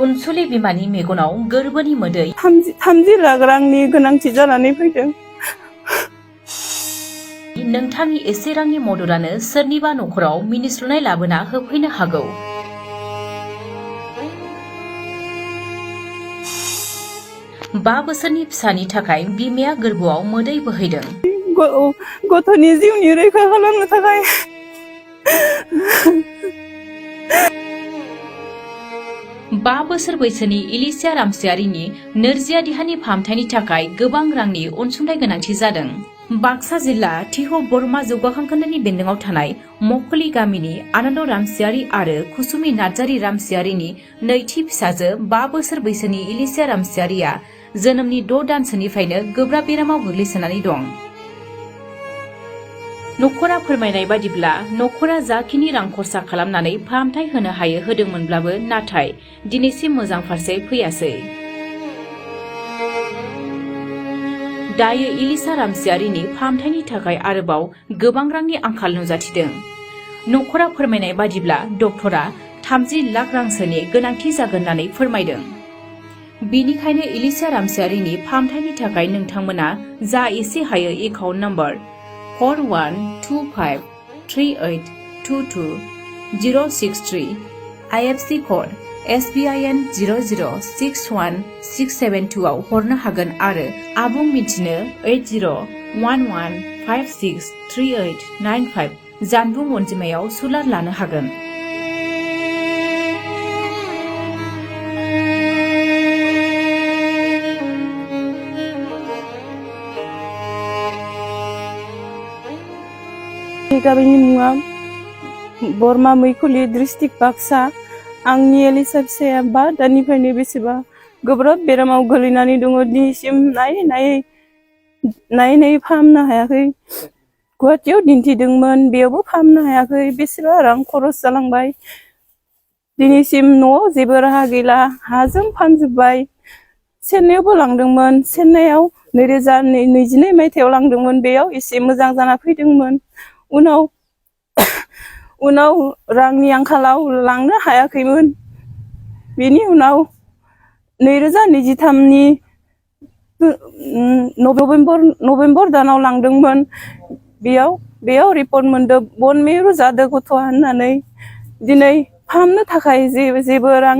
अनसुलि बिमानि मेगनाव गोरबोनि मोदै 30 लाख रांनि गोनांथि जानानै फैदों। नोंथांनि एसे रांनि मददानो सोरनिबा न'खराव मिनिस्लुनाय लाबोना होफैनो हागौ। बा बोसोरनि फिसानि थाखाय बिमाया गोरबोआव मोदै बोहैदों। गथ'नि जिउनि रैखा खालामनो थाखाय बा बोसोर बैसोनि इलिसिया रामसियारिनि नोरजिया देहानि फाहामथायनि थाखाय गोबां रांनि अनसुंथाइ गोनांथि जादों। बाक्सा जिल्ला तिह बरमा जौगाखां खोन्दोनि बेन्दोंआव थानाय मखली गामिनि आनन्द रामसियारि आरो कुसुमी नार्जारी रामसियारिनि नैथि फिसाजो 5 बोसोर बैसोनि इलिसिया रामसियारिया जोनोमनि 6 दानसोनिफ्रायनो गोब्राब बेरामाव गोग्लैसोनानै दं। न'खरा फोरमायनाय बादिब्ला न'खरा जाखिनि रां खरसा खालामनानै फाहामथाय होनो हायो होदोंमोनब्लाबो नाथाय दिनैसिम मोजां फारसे फैयासै। दायो इलिसा रामसियारिनि फाहामथायनि थाखाय आरोबाव गोबां रांनि आंखाल नुजाथिदों। न'खरा फोरमायनाय बादिब्ला डक्टरा 30 लाख रांसोनि गोनांथि जागोन होननानै फोरमायदों। बेनिखायनो इलिसा रामसियारिनि फाहामथायनि थाखाय नोंथांमोना जा एसे हायो account number 412538220063 IFC code SBIN 0061672 आव हरनो हागोन आरो आबुं मिथिनो 8011563895 जानबुं अनजिमायाव सुलाद लानो हागोन। गामिनि मुङा बरमा मैखुलि डिस्ट्रिक्ट बाक्सा। आंनि एलिसा फिसाया 5 दाननिफ्रायनो बेसेबा गोब्राब बेरामाव गोलैनानै दङ। दिनैसिम नायै फाहामनो हायाखै। गुवाहाटीयाव दिन्थिदोंमोन, बेयावबो फाहामनो हायाखै। बेसेबा रां खरस जालांबाय। दिनैसिम न'आव जेबो राहा गैला। हाजों फानजोब्बाय। चेन्नाइयावबो लांदोंमोन। चेन्नाइयाव 2022 मायथाइयाव लांदोंमोन। बेयाव एसे मोजां जाना फैदोंमोन। उनाव रांनि आंखालाव लांनो हायाखैमोन। बेनि उनाव 2023 नि नभेम्बर दानाव लांदोंमोन। बेयाव रिपर्ट मोनदों बन मेरु जादों गथ'आ होननानै। दिनै फाहामनो थाखाय जेबो रां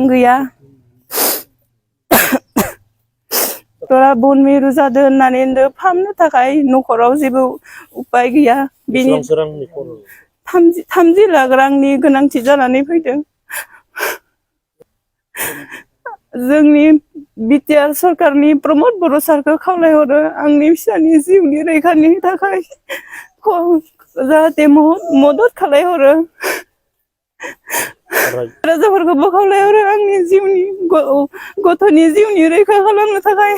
गैया। डक्टरा बन मेरु जादों होननानै फाहामनो थाखाय न'खराव जेबो उपाय गैया। 30 लाख रांनि गोनांथि जानानै फैदों। जोंनि बिटिआर सरकारनि प्रमद बर' सारखौ खावलायहरो आंनि फिसानि जिउनि रैखानि थाखाय जाहाथे मदद खालायहरो। राजाफोरखौबो खावलायहरो आंनि गथ'नि जिउनि रैखा खालामनो थाखाय।